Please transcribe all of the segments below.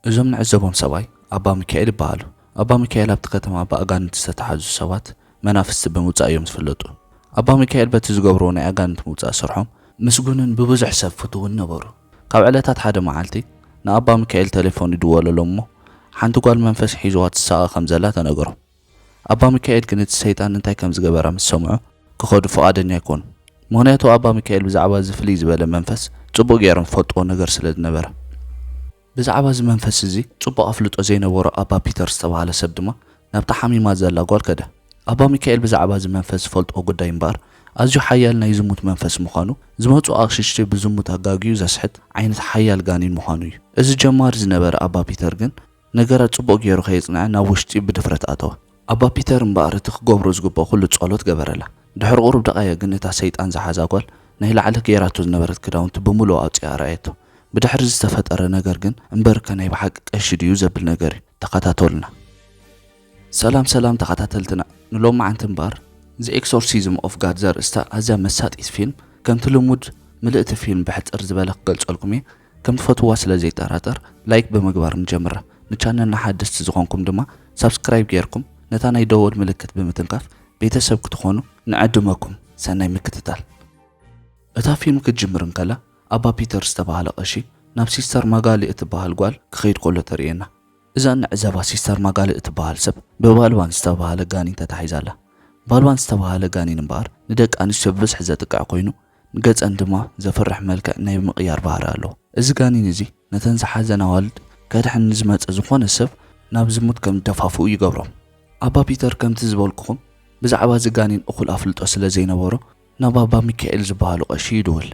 እዞም ንዕዘቦም ሰብኣይ ኣባ ሚካኤል ይበሃሉ። ኣባ ሚካኤል ኣብቲ ከተማ ብኣጋንንቲ ዝተተሓዙ ሰባት መናፍስቲ ብምውጻእ እዮም ዝፍለጡ። ኣባ ሚካኤል በቲ ዝገብርዎ ናይ ኣጋንንቲ ምውጻእ ስርሖም ምስጉንን ብብዙሕ ሰብ ፍቱውን ነበሩ። ካብ ዕለታት ሓደ መዓልቲ ንኣባ ሚካኤል ቴሌፎን ይድወለሎም እሞ ሓንቲ ጓል መንፈስ ሒዝዋ ትሳቐ ከም ዘላ ተነገሮም። ኣባ ሚካኤል ግን እቲ ሰይጣን እንታይ ከም ዝገበራ ምስ ሰምዑ ክኸዱ ፍቓደኛ ኣይኮኑን። ምኽንያቱ ኣባ ሚካኤል ብዛዕባ እዚ ፍልይ ዝበለ መንፈስ ጽቡቕ ገይሮም ዝፈልጥዎ ነገር ስለ ዝነበረ። ብዛዕባ እዚ መንፈስ እዚ ጽቡቕ ኣፍልጦ ዘይነበሮ ኣባ ፒተር ዝተባህለ ሰብ ድማ ናብታ ሓሚማ ዘላ ጓል ከደ። ኣባ ሚካኤል ብዛዕባ እዚ መንፈስ ዝፈልጥዎ ጉዳይ እምበኣር ኣዝዩ ሓያል ናይ ዝሙት መንፈስ ምዃኑ፣ ዝመጹ ኣቕሽሽቲ ብዝሙት ኣጋግዩ ዘስሕት ዓይነት ሓያል ጋኒን ምዃኑ እዩ። እዚ ጀማሪ ዝነበረ ኣባ ፒተር ግን ነገራት ጽቡቕ ገይሩ ከየጽንዐ ናብ ውሽጢ ብድፍረት ኣተወ። ኣባ ፒተር እምበኣር እቲ ክገብሮ ዝግብኦ ኩሉ ጸሎት ገበረላ። ድሕሪ ቁሩብ ደቓይቕ ግን እታ ሰይጣን ዝሓዛ ጓል ናይ ላዕሊ ገይራቶ ዝነበረት ክዳውንቲ ብምሉኡ ኣውጺኣ ኣርኣየቶ። ብድሕሪ ዝተፈጠረ ነገር ግን እምበርከ ናይ ብሓቂ ቀሺ ድዩ ዘብል ነገር እዩ። ተኸታተሉና። ሰላም ሰላም ተኸታተልትና፣ ንሎማዓንቲ እምበኣር The Exorcism of God ዘርእስታ ኣዝያ መሳጢት ፊልም ከምቲ ልሙድ ምልእቲ ፊልም ብሕጽር ዝበለ ክገልጸልኩም እየ። ከም ትፈትውዋ ስለ ዘይጠራጠር ላይክ ብምግባር ንጀምራ። ንቻነልና ሓደስቲ ዝኾንኩም ድማ ሳብስክራይብ ጌርኩም ነታ ናይ ደወል ምልክት ብምትንካፍ ቤተሰብ ክትኾኑ ንዕድመኩም። ሰናይ ምክትታል። እታ ፊልም ክትጅምር እንከላ ኣባ ፒተር ዝተባህለ ቀሺ ናብ ሲስተር ማጋሊ እትበሃል ጓል ክኸይድ ከሎ ተርእየና። እዛ ንዕዘባ ሲስተር ማጋሊ እትበሃል ሰብ ብባልባን ዝተባህለ ጋኒን ተታሒዛ ኣላ። ባልባን ዝተባህለ ጋኒን እምበኣር ንደቂ ኣንስትዮ ብብዝሒ ዘጥቅዕ ኮይኑ ንገጸን ድማ ዘፍርሕ መልክዕ ናይ ምቕያር ባህሪ ኣለዎ። እዚ ጋኒን እዚ ነተን ዝሓዘን ኣዋልድ ከድሕን ንዝመጸ ዝኾነ ሰብ ናብ ዝሙት ከም ዝደፋፍኡ ይገብሮም። ኣባ ፒተር ከምቲ ዝበልኩኹም ብዛዕባ እዚ ጋኒን እኹል ኣፍልጦ ስለ ዘይነበሮ ናብ ኣባ ሚካኤል ዝበሃሉ ቀሺ ይድውል።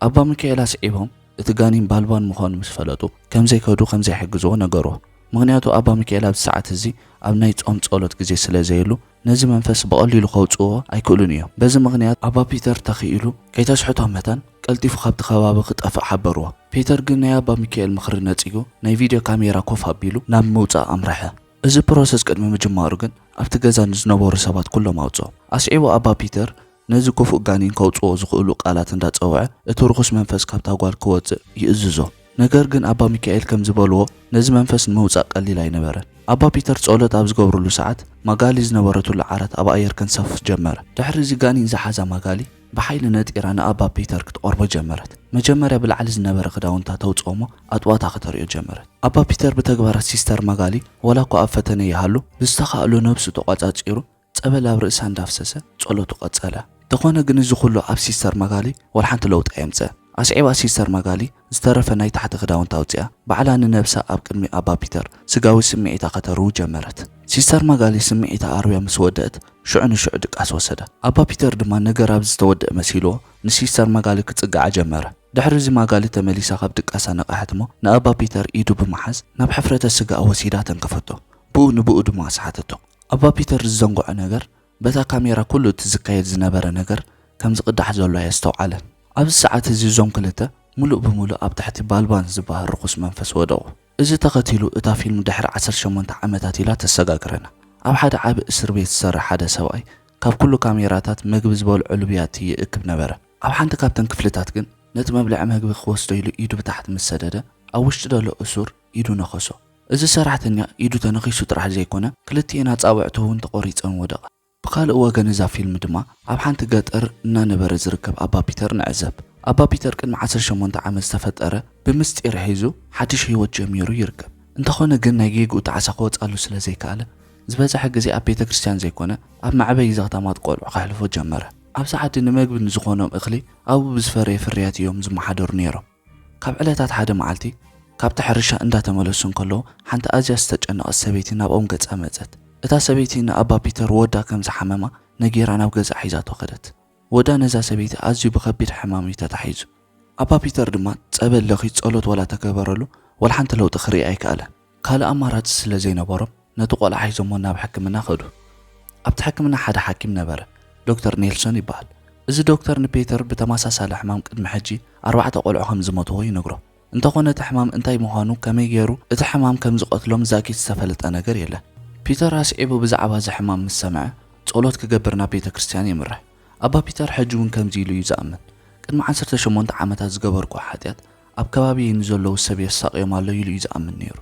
ኣባ ሚካኤል ኣስዒቦም እቲ ጋኒን ባልባን ምዃኑ ምስ ፈለጡ ከም ዘይከዱ ከም ዘይሕግዝዎ ነገርዎ። ምኽንያቱ ኣባ ሚካኤል ኣብዚ ሰዓት እዚ ኣብ ናይ ጾም ጸሎት ግዜ ስለ ዘየሉ ነዚ መንፈስ ብቐሊሉ ከውጽእዎ ኣይክእሉን እዮም። በዚ ምኽንያት ኣባ ፒተር ተኽኢሉ ከይተስሕቶም መታን ቀልጢፉ ካብቲ ከባቢ ክጠፍእ ሓበርዎ። ፒተር ግን ናይ ኣባ ሚካኤል ምኽሪ ነጺጉ ናይ ቪድዮ ካሜራ ኮፍ ኣቢሉ ናብ ምውጻእ ኣምረሐ። እዚ ፕሮሰስ ቅድሚ ምጅማሩ ግን ኣብቲ ገዛ ንዝነበሩ ሰባት ኩሎም ኣውጽኦም። ኣስዒቡ ኣባ ፒተር ነዚ ክፉእ ጋኒን ከውጽኦ ዝኽእሉ ቃላት እንዳጸውዐ እቲ ርኹስ መንፈስ ካብታ ጓል ክወጽእ ይእዝዞ። ነገር ግን ኣባ ሚካኤል ከም ዝበልዎ ነዚ መንፈስ ንምውጻእ ቀሊል ኣይነበረን። ኣባ ፒተር ጸሎት ኣብ ዝገብርሉ ሰዓት ማጋሊ ዝነበረትሉ ዓራት ኣብ ኣየር ከንሳፍፍ ጀመረ። ድሕሪ እዚ ጋኒን ዝሓዛ ማጋሊ ብሓይሊ ነጢራ ንኣባ ፒተር ክትቐርቦ ጀመረት። መጀመርያ ብላዕሊ ዝነበረ ክዳውንታ ተውጽኦ እሞ ኣጥዋታ ከተርእዮ ጀመረት። ኣባ ፒተር ብተግባራት ሲስተር ማጋሊ ዋላ እኳ ኣብ ፈተነ ይሃሉ ብዝተኻእሎ ነብሱ ተቋጻጺሩ ጸበል ኣብ ርእሳ እንዳፍሰሰ ጸሎቱ ቀጸለ። እንተኾነ ግን እዚ ኩሉ ኣብ ሲስተር ማጋሊ ወላ ሓንቲ ለውጢ ኣየምጽአን። ኣስዒባ ሲስተር ማጋሊ ዝተረፈ ናይ ታሕቲ ክዳውንታ ኣውጺኣ ባዕላ ንነብሳ ኣብ ቅድሚ ኣባ ፒተር ስጋዊ ስምዒታ ከተርዊ ጀመረት። ሲስተር ማጋሊ ስምዒታ ኣርብያ ምስ ወደእት ሽዑ ንሽዑ ድቃስ ወሰዳ። ኣባ ፒተር ድማ ነገር ኣብ ዝተወደአ መሲልዎ ንሲስተር ማጋሊ ክጽግዓ ጀመረ። ድሕሪ እዚ ማጋሊ ተመሊሳ ካብ ድቃሳ ነቕሐት እሞ ንኣባ ፒተር ኢዱ ብምሓዝ ናብ ሕፍረተ ስጋኣ ወሲዳ ተንከፈቶ። ብኡ ንብኡ ድማ ኣስሓተቶ። ኣባ ፒተር ዝዘንግዖ ነገር በታ ካሜራ ኩሉ እቲ ዝካየድ ዝነበረ ነገር ከም ዝቕዳሕ ዘሎ ኣየስተውዓለን። ኣብዚ ሰዓት እዚ እዞም ክልተ ምሉእ ብምሉእ ኣብ ትሕቲ ባልባን ዝበሃል ርኹስ መንፈስ ወደቑ። እዚ ተኸቲሉ እታ ፊልም ድሕሪ ዓሰርተ ሸሞንተ ዓመታት ኢላ ተሰጋግረና። ኣብ ሓደ ዓቢ እስር ቤት ዝሰርሕ ሓደ ሰብኣይ ካብ ኩሉ ካሜራታት መግቢ ዝበልዑሉ ብያቲ ይእክብ ነበረ። ኣብ ሓንቲ ካብተን ክፍልታት ግን ነቲ መብልዒ መግቢ ክወስዶ ኢሉ ኢዱ ብታሕቲ ምስ ሰደደ ኣብ ውሽጢ ዘሎ እሱር ኢዱ ነኸሶ። እዚ ሰራሕተኛ ኢዱ ተነኺሱ ጥራሕ ዘይኮነ ክልቲኤን ኣጻብዕቱ እውን ተቖሪጸን ወደቓ። ብኻልእ ወገን እዛ ፊልም ድማ ኣብ ሓንቲ ገጠር እናነበረ ዝርከብ ኣባ ፒተር ንዕዘብ። ኣባ ፒተር ቅድሚ ዓሰርተ ሸሞንተ ዓመት ዝተፈጠረ ብምስጢር ሒዙ ሓድሽ ህይወት ጀሚሩ ይርከብ። እንተኾነ ግን ናይ ጌግኡ ጣዕሳ ክወጻሉ ስለ ዘይከኣለ ዝበዝሐ ግዜ ኣብ ቤተ ክርስቲያን ዘይኮነ ኣብ መዕበዪ ዘኽታማት ቆልዑ ከሕልፎ ጀመረ። ኣብዚ ዓዲ ንመግቢ ንዝኾኖም እኽሊ ኣብኡ ብዝፈረየ ፍርያት እዮም ዝመሓደሩ ነይሮም። ካብ ዕለታት ሓደ መዓልቲ ካብቲ ሕርሻ እንዳተመለሱ እንከለዉ ሓንቲ ኣዝያ ዝተጨነቐት ሰበይቲ ናብኦም ገጻ መጸት። እታ ሰበይቲ ንኣባ ፒተር ወዳ ከም ዝሓመማ ነጊራ ናብ ገዛ ሒዛቶ ከደት። ወዳ ነዛ ሰበይቲ ኣዝዩ ብኸቢድ ሕማም እዩ ተታሒዙ። ኣባ ፒተር ድማ ጸበል ለኺ ጸሎት ወላ ተገበረሉ ወላ ሓንቲ ለውጢ ክርኢ ኣይከኣለን። ካልእ ኣማራጺ ስለ ዘይነበሮም ነቲ ቆልዓ ሒዞሞ ናብ ሕክምና ከዱ። ኣብቲ ሕክምና ሓደ ሓኪም ነበረ፣ ዶክተር ኔልሶን ይበሃል። እዚ ዶክተር ንፔተር ብተመሳሳሊ ሕማም ቅድሚ ሕጂ ኣርባዕተ ቆልዑ ከም ዝሞትዎ ይነግሮ። እንተኾነ እቲ ሕማም እንታይ ምዃኑ ከመይ ገይሩ እቲ ሕማም ከም ዝቐትሎም ዛጊት ዝተፈለጠ ነገር የለን። ፒተር ኣስዒቡ ብዛዕባ እዚ ሕማም ምስ ሰምዐ ጸሎት ክገብር ናብ ቤተ ክርስቲያን የምርሕ። ኣባ ፒተር ሕጂ እውን ከምዚ ኢሉ እዩ ዝኣምን። ቅድሚ ዓሰርተ ሸሞንተ ዓመታት ዝገበርኩ ሓጢኣት ኣብ ከባቢየይ ንዘለዉ ሰብ የሳቕዮም ኣሎ ኢሉ እዩ ዝኣምን ነይሩ።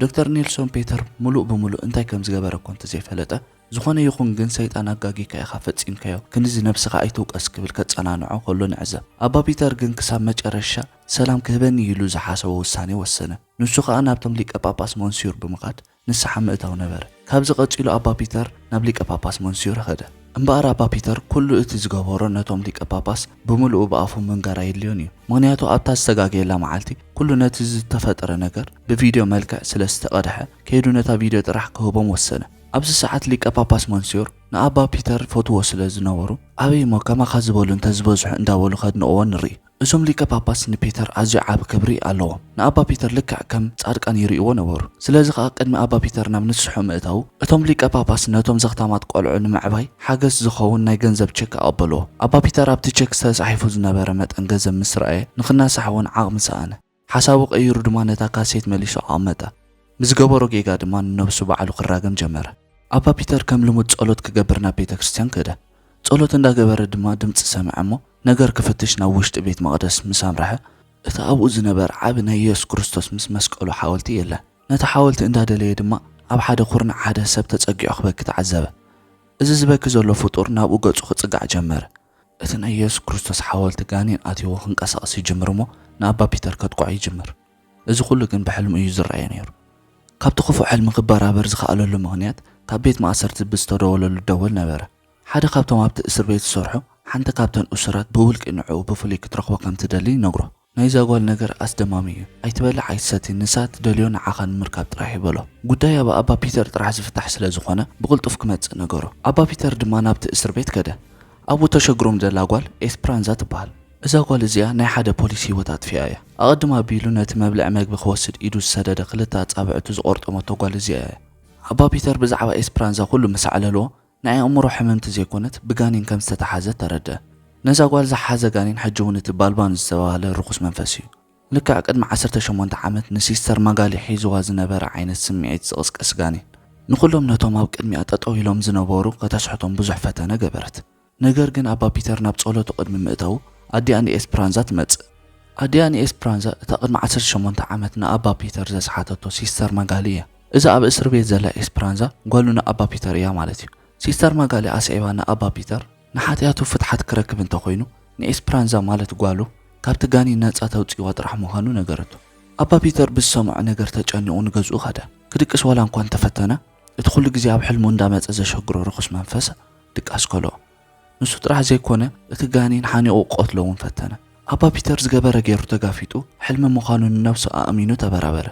ዶክተር ኔልሶን ፒተር ምሉእ ብምሉእ እንታይ ከም ዝገበረ እኳ እንተዘይፈለጠ፣ ዝኾነ ይኹን ግን ሰይጣን ኣጋጊካ ኢኻ ፈጺምካዮ፣ ክንድዚ ነብስኻ ኣይትውቀስ ክብል ከጸናንዖ ከሎ ንዕዘብ። ኣባ ፒተር ግን ክሳብ መጨረሻ ሰላም ክህበኒ ኢሉ ዝሓሰቦ ውሳኔ ወሰነ። ንሱ ኸኣ ናብቶም ሊቀ ጳጳስ ሞንሲዩር ብምኻድ ንስሓ ምእታው ነበረ። ካብዚ ቀጺሉ ኣባ ፒተር ናብ ሊቀ ጳጳስ ሞንሲዩር ኸደ። እምበኣር ኣባ ፒተር ኩሉ እቲ ዝገበሮ ነቶም ሊቀ ጳጳስ ብምሉኡ ብኣፉ ምንጋር ኣየድልዮን እዩ። ምኽንያቱ ኣብታ ዝተጋገየላ መዓልቲ ኩሉ ነቲ ዝተፈጥረ ነገር ብቪድዮ መልክዕ ስለ ዝተቐድሐ ከይዱ ነታ ቪድዮ ጥራሕ ክህቦም ወሰነ። ኣብዚ ሰዓት ሊቀ ጳጳስ ሞንሲዩር ንኣባ ፒተር ፈትዎ ስለ ዝነበሩ ኣበይ እሞ ከማኻ ዝበሉ እንተዝበዝሑ እንዳበሉ ከድንቕዎ ንርኢ። እዞም ሊቀ ጳጳስ ንፒተር ኣዝዩ ዓቢ ክብሪ ኣለዎም። ንኣባ ፒተር ልክዕ ከም ጻድቃን ይርእይዎ ነበሩ። ስለዚ ኸኣ ቅድሚ ኣባ ፒተር ናብ ንስሑ ምእታዉ እቶም ሊቀ ጳጳስ ነቶም ዘኽታማት ቆልዑ ንምዕባይ ሓገዝ ዝኸውን ናይ ገንዘብ ቸክ ኣቐበልዎ። ኣባ ፒተር ኣብቲ ቸክ ዝተጻሒፉ ዝነበረ መጠን ገንዘብ ምስ ረኣየ ንኽናሳሕ እውን ዓቕሚ ሰኣነ። ሓሳቡ ቀይሩ ድማ ነታ ካሴት መሊሱ ኣቐመጣ። ብዝገበሮ ጌጋ ድማ ንነብሱ ባዕሉ ክራገም ጀመረ። ኣባ ፒተር ከም ልሙድ ጸሎት ክገብር ናብ ቤተ ክርስቲያን ከደ። ጸሎት እንዳገበረ ድማ ድምጺ ሰምዐ እሞ ነገር ክፍትሽ ናብ ውሽጢ ቤት መቕደስ ምስ ኣምርሐ እቲ ኣብኡ ዝነበር ዓቢ ናይ የሱስ ክርስቶስ ምስ መስቀሉ ሓወልቲ የለን። ነቲ ሓወልቲ እንዳደለየ ድማ ኣብ ሓደ ኩርናዕ ሓደ ሰብ ተጸጊዑ ክበኪ ተዓዘበ። እዚ ዝበኪ ዘሎ ፍጡር ናብኡ ገጹ ክጽጋዕ ጀመረ። እቲ ናይ የሱስ ክርስቶስ ሓወልቲ ጋኔን ኣትይዎ ክንቀሳቐስ ይጅምር እሞ ንኣባ ፒተር ከጥቅዖ ይጅምር። እዚ ኩሉ ግን ብሕልሚ እዩ ዝረኣዮ ነይሩ። ካብቲ ክፉእ ሕልሚ ክበራበር ዝኸኣለሉ ምኽንያት ካብ ቤት ማእሰርቲ ብዝተደወለሉ ደወል ነበረ። ሓደ ካብቶም ኣብቲ እስር ቤት ዝሰርሑ ሓንቲ ካብተን እሱራት ብውልቂ ንዕኡ ብፍሉይ ክትረኽቦ ከም ትደሊ ይነግሮ። ናይዛ ጓል ነገር ኣስደማሚ እዩ። ኣይትበልዕ ኣይትሰቲ፣ ንሳ ትደልዮ ንዓኻ ንምርካብ ጥራሕ እዩ በሎ። ጉዳያ ብኣባ ፒተር ጥራሕ ዝፍታሕ ስለ ዝኾነ ብቕልጡፍ ክመጽእ ነገሮ። ኣባ ፒተር ድማ ናብቲ እስር ቤት ከደ። ኣብኡ ተሸግሮም ዘላ ጓል ኤስፕራንዛ ትበሃል። እዛ ጓል እዚኣ ናይ ሓደ ፖሊስ ህይወት ኣጥፊኣ እያ። ኣቐድም ኣቢሉ ነቲ መብልዒ መግቢ ክወስድ ኢዱ ዝሰደደ ክልተ ኣጻብዕቱ ዝቖርጠመቶ ጓል እዚኣ እያ። ኣባ ፒተር ብዛዕባ ኤስፕራንዛ ኩሉ ምስ ኣዕለልዎ ናይ ኣእምሮ ሕምምቲ ዘይኮነት ብጋኔን ከም ዝተተሓዘት ተረድአ። ነዛ ጓል ዝሓዘ ጋኔን ሕጂ እውን እቲ ባልባን ዝተባህለ ርኹስ መንፈስ እዩ። ልክዕ ቅድሚ ዓሰርተ ሸሞንተ ዓመት ንሲስተር ማጋሊ ሒዝዋ ዝነበረ ዓይነት ስምዒት ዝቕስቅስ ጋኔን። ንኹሎም ነቶም ኣብ ቅድሚኣ ጠጠው ኢሎም ዝነበሩ ከተስሕቶም ብዙሕ ፈተነ ገበረት። ነገር ግን ኣባ ፒተር ናብ ጸሎቱ ቅድሚ ምእታዉ ኣዲኣ ንኤስፕራንዛ ትመጽእ። ኣዲኣ ንኤስፕራንዛ እታ ቅድሚ ዓሰርተ ሸሞንተ ዓመት ንኣባ ፒተር ዘስሓተቶ ሲስተር ማጋሊ እያ። እዛ ኣብ እስር ቤት ዘላ ኤስፕራንዛ ጓሉ ንኣባ ፒተር እያ ማለት እዩ። ሲስተር ማጋሊ ኣስዒባ ንኣባ ፒተር ንሓጢኣቱ ፍትሓት ክረክብ እንተኾይኑ ንኤስፕራንዛ ማለት ጓሉ ካብቲ ጋኔን ነጻ ተውጽእዋ ጥራሕ ምዃኑ ነገረቶ። ኣባ ፒተር ብዝሰምዖ ነገር ተጨኒቑ ንገዝኡ ኸደ። ክድቅስ ዋላ እንኳ እንተፈተነ እቲ ኩሉ ግዜ ኣብ ሕልሙ እንዳመጸ ዘሸግሮ ርኹስ መንፈስ ድቃስ ከልኦ። ንሱ ጥራሕ ዘይኮነ እቲ ጋኔን ሓኒቑ ክቐትሎ እውን ፈተነ። ኣባ ፒተር ዝገበረ ገይሩ ተጋፊጡ ሕልሚ ምዃኑ ንነብሱ ኣእሚኑ ተበራበረ።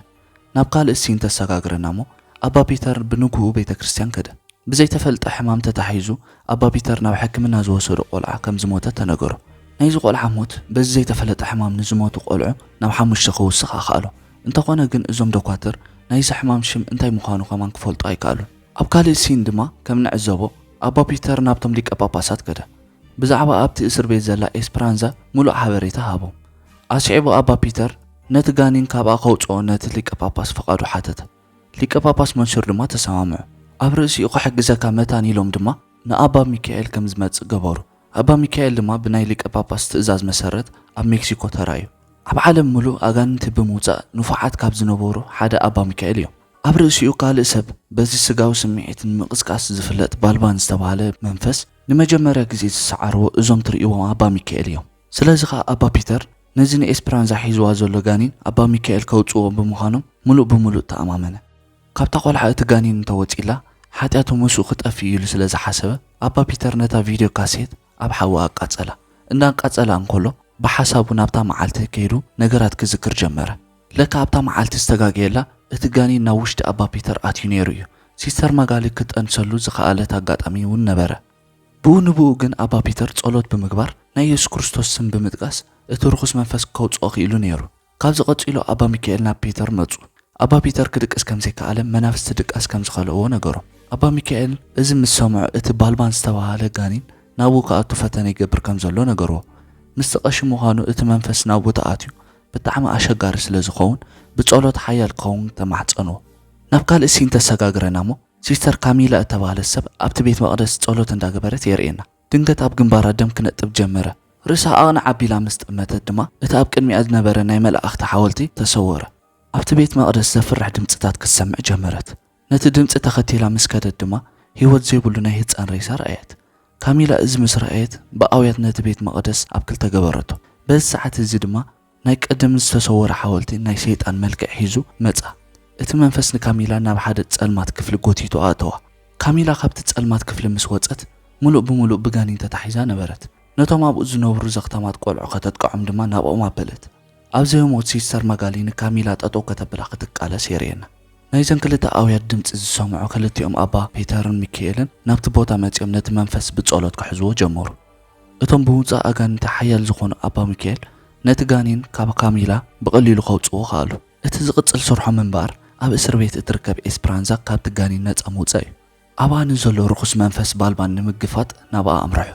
ናብ ካልእ ሲን ተሰጋግረና እሞ ኣባ ፒተር ብንግሁ ቤተ ክርስቲያን ከደ። ብዘይተፈልጠ ሕማም ተታሒዙ ኣባ ፒተር ናብ ሕክምና ዝወሰዶ ቆልዓ ከም ዝሞተ ተነገሮ። ናይዚ ቆልዓ ሞት በዚ ዘይተፈለጠ ሕማም ንዝሞቱ ቆልዑ ናብ ሓሙሽተ ክውስኽ ኣኽኣሎ። እንተኾነ ግን እዞም ዶኳትር ናይዚ ሕማም ሽም እንታይ ምዃኑ ከማን ክፈልጡ ኣይከኣሉን። ኣብ ካልእ ሲን ድማ ከም ንዕዘቦ ኣባ ፒተር ናብቶም ሊቀ ጳጳሳት ከደ። ብዛዕባ ኣብቲ እስር ቤት ዘላ ኤስፕራንዛ ምሉእ ሓበሬታ ሃቦም። ኣስዒቡ ኣባ ፒተር ነቲ ጋኔን ካብኣ ከውጽኦ ነቲ ሊቀ ጳጳስ ፍቓዱ ሓተተ። ሊቀ ጳጳስ መንሱር ድማ ተሰማምዑ። ኣብ ርእሲኡ ክሕግዘካ መታን ኢሎም ድማ ንኣባ ሚካኤል ከም ዝመጽእ ገበሩ። ኣባ ሚካኤል ድማ ብናይ ሊቀ ጳጳስ ትእዛዝ መሰረት ኣብ ሜክሲኮ ተራእዩ። ኣብ ዓለም ምሉእ ኣጋንንቲ ብምውጻእ ንፉዓት ካብ ዝነበሩ ሓደ ኣባ ሚካኤል እዮም። ኣብ ርእሲኡ ካልእ ሰብ በዚ ስጋዊ ስምዒት ንምቕስቃስ ዝፍለጥ ባልባን ዝተባህለ መንፈስ ንመጀመርያ ግዜ ዝሰዓርዎ እዞም ትርእይዎም ኣባ ሚካኤል እዮም። ስለዚ ኸኣ ኣባ ፒተር ነዚ ንኤስፕራንዛ ሒዝዋ ዘሎ ጋኔን ኣባ ሚካኤል ከውጽዎ ብምዃኖም ምሉእ ብምሉእ ተኣማመነ። ካብታ ቆልዓ እቲ ጋኔን እንተወጺላ ሓጢኣቱ ምስኡ ክጠፍእ ኢሉ ስለ ዝሓሰበ ኣባ ፒተር ነታ ቪድዮ ካሴት ኣብ ሓዊ ኣቃጸላ። እንዳቃጸላ እንከሎ ብሓሳቡ ናብታ መዓልቲ ከይዱ ነገራት ክዝክር ጀመረ። ለካ ኣብታ መዓልቲ ዝተጋገየላ እቲ ጋኔን ናብ ውሽጢ ኣባ ፒተር ኣትዩ ነይሩ እዩ። ሲስተር ማጋሊ ክትጠንሰሉ ዝኸኣለት ኣጋጣሚ እውን ነበረ። ብኡ ንብኡ ግን ኣባ ፒተር ጸሎት ብምግባር ናይ የሱስ ክርስቶስ ስም ብምጥቃስ እቲ ርኹስ መንፈስ ከውጽኦ ክኢሉ ነይሩ። ካብዚ ቀጺሉ ኣባ ሚካኤል ናብ ፒተር መጹ። ኣባ ፒተር ክድቅስ ከም ዘይከኣለ መናፍስቲ ድቃስ ከም ዝኸልእዎ ነገሮ። ኣባ ሚካኤል እዚ ምስ ሰምዑ እቲ ባልባን ዝተባህለ ጋኔን ናብኡ ክኣቱ ፈተነ ይገብር ከም ዘሎ ነገርዎ። ምስቲ ቀሺ ምዃኑ እቲ መንፈስ ናብኡ ተኣትዩ ብጣዕሚ ኣሸጋሪ ስለ ዝኸውን ብጸሎት ሓያል ክኸውን ተማሕጸንዎ። ናብ ካልእ ሲን ተሰጋግረና እሞ ሲስተር ካሚላ እተባህለት ሰብ ኣብቲ ቤት መቕደስ ጸሎት እንዳገበረት የርእየና። ድንገት ኣብ ግንባራ ደም ክነጥብ ጀመረ። ርእሳ ኣቕንዕ ኣቢላ ምስ ጠመተት ድማ እቲ ኣብ ቅድሚኣ ዝነበረ ናይ መላእኽቲ ሓወልቲ ተሰወረ። ኣብቲ ቤት መቕደስ ዘፍርሕ ድምጽታት ክትሰምዕ ጀመረት። ነቲ ድምጺ ተኸቲላ ምስ ከደት ድማ ህይወት ዘይብሉ ናይ ህጻን ሬሳ ረኣየት። ካሚላ እዚ ምስ ረኣየት ብኣውያት ነቲ ቤት መቕደስ ኣብ ክልተ ገበረቶ። በዚ ሰዓት እዚ ድማ ናይ ቀደም ዝተሰወረ ሓወልቲ ናይ ሰይጣን መልክዕ ሒዙ መጻ። እቲ መንፈስ ንካሚላ ናብ ሓደ ጸልማት ክፍሊ ጎቲቱ ኣእተዋ። ካሚላ ካብቲ ጸልማት ክፍሊ ምስ ወጸት፣ ምሉእ ብምሉእ ብጋኒን ተታሒዛ ነበረት። ነቶም ኣብኡ ዝነብሩ ዘኽታማት ቆልዑ ከተጥቅዖም ድማ ናብኦም ኣበለት። ኣብ ዘየሞት ሲስተር ማጋሊ ንካሚላ ጠጠው ከተብላ ክትቃለስ የርእየና። ናይዘን ክልተ ኣውያት ድምጺ ዝሰምዑ ክልቲኦም ኣባ ፒተርን ሚካኤልን ናብቲ ቦታ መጺኦም ነቲ መንፈስ ብጸሎት ክሕዝዎ ጀመሩ። እቶም ብውጻእ ኣጋንንቲ ሓያል ዝኾኑ ኣባ ሚካኤል ነቲ ጋኒን ካብ ካሚላ ብቐሊሉ ከውጽዎ ከኣሉ። እቲ ዝቕጽል ስርሖም እምበኣር ኣብ እስር ቤት እትርከብ ኤስፕራንዛ ካብቲ ጋኒን ነጻ ምውጻእ እዩ። ኣብኣ ንዘሎ ርኹስ መንፈስ ባልባን ንምግፋጥ ናብኣ ኣምርሑ።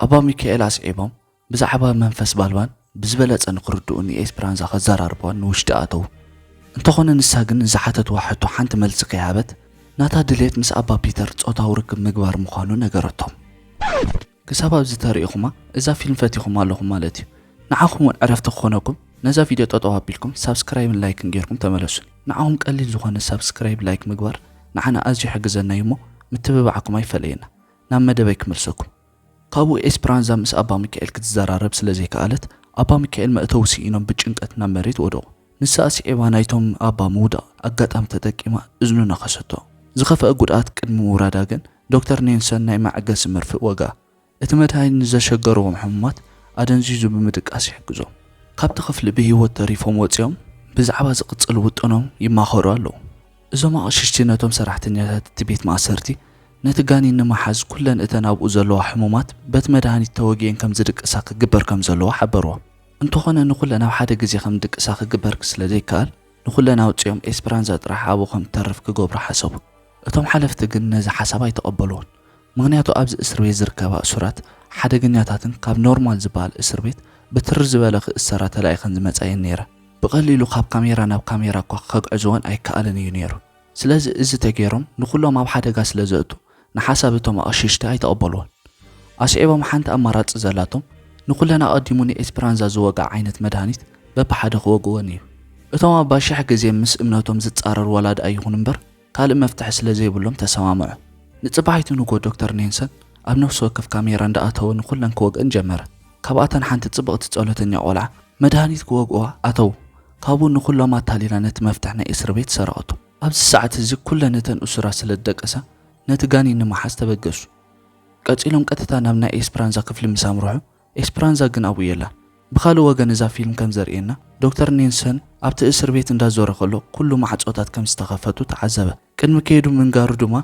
ኣባ ሚካኤል ኣስዒቦም ብዛዕባ መንፈስ ባልባን ብዝበለጸ ንኽርድኡ ንኤስፕራንዛ ከዘራርብዋን ንውሽጢ ኣተዉ። እንተኾነ ንሳ ግን ንዝሓተትዋ ሕቶ ሓንቲ መልሲ ከይሃበት ናታ ድሌት ምስ ኣባ ፒተር ጾታዊ ርክብ ምግባር ምዃኑ ነገረቶም። ክሳብ ኣብዚ ተሪኢኹማ እዛ ፊልም ፈቲኹም ኣለኹም ማለት እዩ። ንዓኹም እውን ዕረፍቲ ክኾነኩም ነዛ ቪድዮ ጠጠው ኣቢልኩም ሳብስክራይብን ላይክን ጌርኩም ተመለሱን። ንዓኹም ቀሊል ዝኾነ ሳብስክራይብ ላይክ ምግባር ንዓና ኣዝዩ ይሕግዘና እዩ እሞ ምትብባዕኩም ኣይፈለየና። ናብ መደበይ ክመልሰኩም። ካብኡ ኤስፕራንዛ ምስ ኣባ ሚካኤል ክትዘራረብ ስለ ዘይከኣለት ኣባ ሚካኤል መእተዊ ስኢኖም ብጭንቀት ናብ መሬት ወደቑ። ንሳ ኣስዒባ ናይቶም ኣባ ምውዳቕ ኣጋጣሚ ተጠቂማ እዝኑ ነኸሰቶ። ዝኸፍአ ጉድኣት ቅድሚ ምውራዳ ግን ዶክተር ኔንሰን ናይ መዐገሲ መርፍእ ወግኣ። እቲ መድሃኒት ንዘሸገርዎም ሕሙማት ኣደንዚዙ ብምድቃስ ይሕግዞም። ካብቲ ክፍሊ ብህይወት ተሪፎም ወጺኦም ብዛዕባ ዝቕጽል ውጥኖም ይማኸሩ ኣለዉ። እዞም ኣቕሽሽቲ ነቶም ሰራሕተኛታት እቲ ቤት ማእሰርቲ ነቲ ጋኒን ንምሓዝ ኩለን እተን ኣብኡ ዘለዋ ሕሙማት በቲ መድሃኒት ተወጊኤን ከም ዝድቅሳ ክግበር ከም ዘለዎ ሓበርዎም። እንተኾነ ንኹለን ኣብ ሓደ ግዜ ከም ዝድቅሳ ክግበር ስለ ዘይከኣል ንኹለን ኣውጺኦም ኤስፕራንዛ ጥራሕ ኣብኡ ከም ትተርፍ ክገብሩ ሓሰቡ። እቶም ሓለፍቲ ግን ነዚ ሓሳብ ኣይተቐበልዎን። ምኽንያቱ ኣብዚ እስር ቤት ዝርከባ እሱራት ሓደገኛታትን ካብ ኖርማል ዝበሃል እስር ቤት ብትሪ ዝበለ ክእሰራ ተላኢኸን ዝመጻ እየን ነይረን። ብቐሊሉ ካብ ካሜራ ናብ ካሜራ እኳ ከግዕዝወን ኣይከኣልን እዩ ነይሩ። ስለዚ እዚ ተገይሮም ንኹሎም ኣብ ሓደጋ ስለ ዘእቱ ንሓሳብ እቶም ኣቕሽሽቲ ኣይተቐበልዎን። ኣስዒቦም ሓንቲ ኣማራጺ ዘላቶም ንኹለን ኣቐዲሙ ንኤስፕራንዛ ዝወግኣ ዓይነት መድሃኒት በብሓደ ክወግወን እዩ። እቶም ኣባ ሽሕ ግዜ ምስ እምነቶም ዝጻረር ዋላ ደኣ ይኹን እምበር ካልእ መፍትሒ ስለ ዘይብሎም ተሰማምዑ። ንጽባሒቱ ንግሆ ዶክተር ኔንሰን ኣብ ነፍሲ ወከፍ ካሜራ እንዳኣተወ ንኹለን ክወግአን ጀመረ። ካብኣተን ሓንቲ ጽብቕቲ ጸሎተኛ ቆልዓ መድሃኒት ክወግእዋ ኣተዉ። ካብኡ ንኹሎም ኣታሊላ ነቲ መፍትሕ ናይ እስር ቤት ሰረቐቶ። ኣብዚ ሰዓት እዚ ኩለን እተን እሱራት ስለ ዝደቀሳ ነቲ ጋኒን ንምሓዝ ተበገሱ። ቀጺሎም ቀጥታ ናብ ናይ ኤስፕራንዛ ክፍሊ ምስ ኣምርሑ ኤስፕራንዛ ግን ኣብኡ የላን። ብኻልእ ወገን እዛ ፊልም ከም ዘርእየና ዶክተር ኔንሰን ኣብቲ እስር ቤት እንዳዞረ ከሎ ኩሉ ማዕጾታት ከም ዝተኸፈቱ ተዓዘበ። ቅድሚ ከይዱ ምንጋሩ ድማ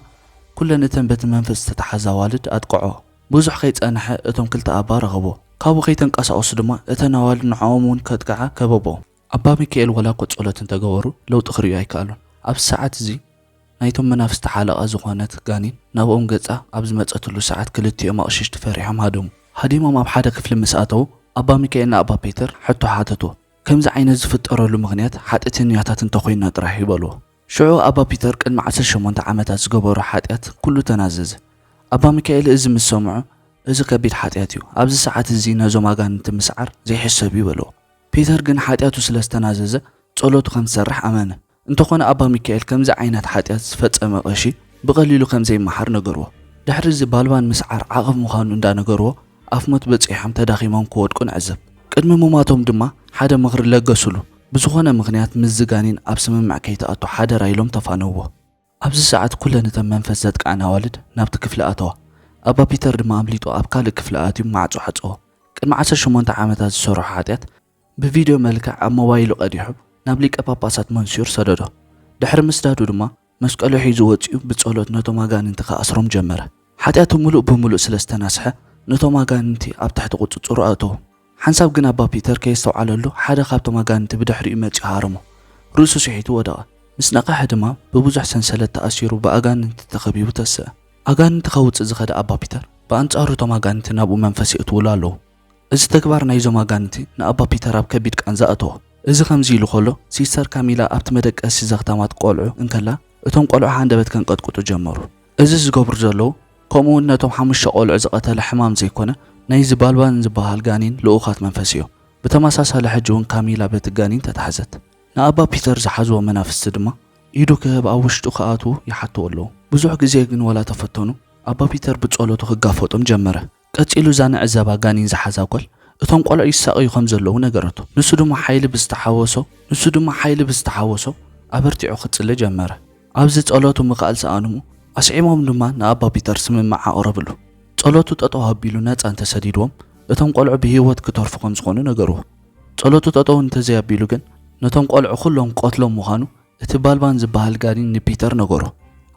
ኩለን እተን በቲ መንፈስ ዝተተሓዛ ኣዋልድ ኣጥቅዖ። ብዙሕ ከይጸንሐ እቶም ክልተ ኣባ ረኸቦ። ካብኡ ከይተንቀሳቐሱ ድማ እተን ኣዋልድ ንዕኦም እውን ከጥቅዓ ከበቦ። ኣባ ሚካኤል ወላ እኮ ጸሎት እንተገበሩ ለውጢ ክርእዩ ኣይከኣሉን። ኣብዚ ሰዓት እዚ ናይቶም መናፍስቲ ሓለቓ ዝኾነት ጋኒን ናብኦም ገጻ ኣብ ዝመጸትሉ ሰዓት ክልቲኦም ኣቕሽሽቲ ፈሪሖም ሃደሙ። ሃዲሞም ኣብ ሓደ ክፍሊ ምስ ኣተዉ ኣባ ሚካኤል ንኣባ ፒተር ሕቶ ሓተትዎ። ከምዚ ዓይነት ዝፍጠረሉ ምኽንያት ሓጢእተኛታት እንተኾይንና ጥራሕ እዩ በልዎ። ሽዑ ኣባ ፒተር ቅድሚ ዓሰርተ ሸሞንተ ዓመታት ዝገበሮ ሓጢኣት ኩሉ ተናዘዘ። ኣባ ሚካኤል እዚ ምስ ሰምዑ እዚ ከቢድ ሓጢኣት እዩ፣ ኣብዚ ሰዓት እዚ ነዞም ኣጋንንቲ ምስዓር ዘይሕሰብ እዩ በልዎ። ፒተር ግን ሓጢኣቱ ስለ ዝተናዘዘ ጸሎቱ ከም ዝሰርሕ ኣመነ። እንተኾነ ኣባ ሚካኤል ከምዚ ዓይነት ሓጢኣት ዝፈጸመ ቀሺ ብቐሊሉ ከም ዘይመሓር ነገርዎ። ድሕሪ እዚ ባልባን ምስዓር ዓቐብ ምዃኑ እንዳነገርዎ ኣፍ ሞት በጺሖም ተዳኺሞም ክወድቁ ንዕዘብ። ቅድሚ ምማቶም ድማ ሓደ ምኽሪ ለገሱሉ። ብዝኾነ ምኽንያት ምስዚ ጋኒን ኣብ ስምምዕ ከይትኣቱ ሓደራ ኢሎም ተፋነውዎ። ኣብዚ ሰዓት ኩለን እተን መንፈስ ዘጥቅዐን ኣዋልድ ናብቲ ክፍሊ ኣተዋ። ኣባ ፒተር ድማ ኣምሊጡ ኣብ ካልእ ክፍሊ ኣትዩ ማዕጾ ዓጸዎ። ቅድሚ ዓሰርተ ሸሞንተ ዓመታት ዝሰርሖ ሓጢኣት ብቪድዮ መልክዕ ኣብ ሞባይሉ ቀዲሑ ናብ ሊቀ ጳጳሳት መንሲዮር ሰደዶ። ድሕሪ ምስዳዱ ድማ መስቀሉ ሒዙ ወጺኡ ብጸሎት ነቶም ኣጋንንቲ ክኣስሮም ጀመረ። ሓጢኣቱ ምሉእ ብምሉእ ስለ ዝተናስሐ ነቶም ኣጋንንቲ ኣብ ትሕቲ ቁጽጽሩ ኣእተዎም። ሓንሳብ ግን ኣባ ፒተር ከየስተውዓለሉ ሓደ ካብቶም ኣጋንንቲ ብድሕሪኡ መጺኡ ሃረሞ። ርእሱ ስሒቱ ወደቐ። ምስ ነቕሐ ድማ ብብዙሕ ሰንሰለት ተኣሲሩ ብኣጋንንቲ ተኸቢቡ ተስአ። ኣጋንንቲ ከውጽእ ዝኸደ ኣባ ፒተር ብኣንጻሩ እቶም ኣጋንንቲ ናብኡ መንፈስ የእትውሉ ኣለዉ። እዚ ተግባር ናይዞም ኣጋንንቲ ንኣባ ፒተር ኣብ ከቢድ ቃንዛ ኣእተዎ። እዚ ከምዚ ኢሉ ከሎ ሲስተር ካሚላ ኣብቲ መደቀሲ ዘኽታማት ቆልዑ እንከላ እቶም ቆልዑ ሃንደበት ከንቀጥቅጡ ጀመሩ። እዚ ዝገብሩ ዘለዉ ከምኡ እውን ነቶም ሓሙሽተ ቆልዑ ዝቐተለ ሕማም ዘይኮነ ናይዚ ባልባን ዝበሃል ጋኒን ልኡኻት መንፈስ እዮም። ብተመሳሳሊ ሕጂ እውን ካሚላ በቲ ጋኒን ተታሕዘት። ንኣባ ፒተር ዝሓዝዎ መናፍስቲ ድማ ኢዱ ክህብ ኣብ ውሽጡ ክኣትዉ ይሓትዎ ኣለዉ። ብዙሕ ግዜ ግን ዋላ ተፈተኑ፣ ኣባ ፒተር ብጸሎቱ ክጋፈጦም ጀመረ። ቀጺሉ እዛ ንዕዘባ ጋኔን ዝሓዛ ጓል እቶም ቆልዑ ይሳቐዩ ከም ዘለዉ ነገረቶ። ንሱ ድማ ሓይሊ ብዝተሓወሶ ንሱ ድማ ሓይሊ ብዝተሓወሶ ኣበርቲዑ ክጽሊ ጀመረ። ኣብዚ ጸሎቱ ምኽኣል ሰኣኑሙ ኣስዒሞም ድማ ንኣባ ፒተር ስምምዕ ኣቕረብሉ። ጸሎቱ ጠጠው ኣቢሉ ነጻ እንተሰዲድዎም እቶም ቆልዑ ብህይወት ክተርፉ ከም ዝኾኑ ነገርዎ። ጸሎቱ ጠጠው እንተዘይኣቢሉ ግን ነቶም ቆልዑ ኩሎም ክቐትሎም ምዃኑ እቲ ባልባን ዝበሃል ጋኔን ንፒተር ነገሮ።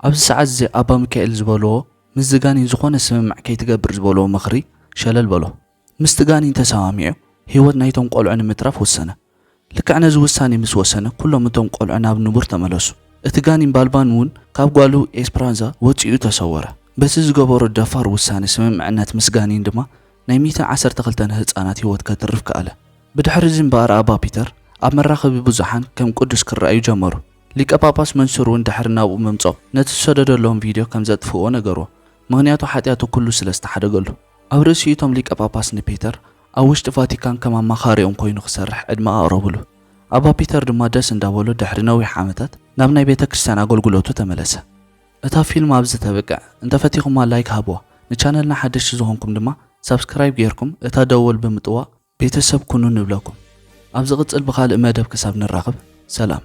ኣብዚ ሰዓት እዚ ኣባ ሚካኤል ዝበልዎ ምስዚ ጋኔን ዝኾነ ስምምዕ ከይትገብር ዝበልዎ ምኽሪ ሸለል በሎ። ምስቲ ጋኔን ተሰማሚዑ ህይወት ናይቶም ቆልዑ ንምትራፍ ወሰነ። ልክዕ ነዚ ውሳኔ ምስ ወሰነ ኩሎም እቶም ቆልዑ ናብ ንቡር ተመለሱ። እቲ ጋኔን ባልባን እውን ካብ ጓሉ ኤስፕራንዛ ወጺኡ ተሰወረ። በቲ ዝገበሮ ደፋር ውሳኔ ስምምዕነት ምስ ጋኔን ድማ ናይ ሚእቲ ዓሰርተ ክልተ ህጻናት ህይወት ከትርፍ ከኣለ። ብድሕሪ እዚ እምበኣር ኣባ ፒተር ኣብ መራኸቢ ብዙሓን ከም ቅዱስ ክረኣዩ ጀመሩ። ሊቀ ጳጳስ መንሱር እውን ድሕሪ ናብኡ ምምጾም ነቲ ዝሰደደሎም ቪድዮ ከም ዘጥፍእዎ ነገርዎ፣ ምኽንያቱ ሓጢኣቱ ኩሉ ስለ ዝተሓደገሉ። ኣብ ርእሲኡ እቶም ሊቀ ጳጳስ ንፒተር ኣብ ውሽጢ ቫቲካን ከም ኣማኻሪኦም ኮይኑ ክሰርሕ ዕድመ ኣቕረብሉ። ኣባ ፒተር ድማ ደስ እንዳበሎ ድሕሪ ነዊሕ ዓመታት ናብ ናይ ቤተ ክርስቲያን ኣገልግሎቱ ተመለሰ። እታ ፊልም ኣብዚ ተብቅዕ። እንተፈቲኹማ ላይክ ሃብዋ፣ ንቻነልና ሓደሽቲ ዝኾንኩም ድማ ሳብስክራይብ ጌርኩም እታ ደወል ብምጥዋቕ ቤተሰብ ኩኑ ንብለኩም። ኣብ ዝቕጽል ብኻልእ መደብ ክሳብ ንራኸብ ሰላም።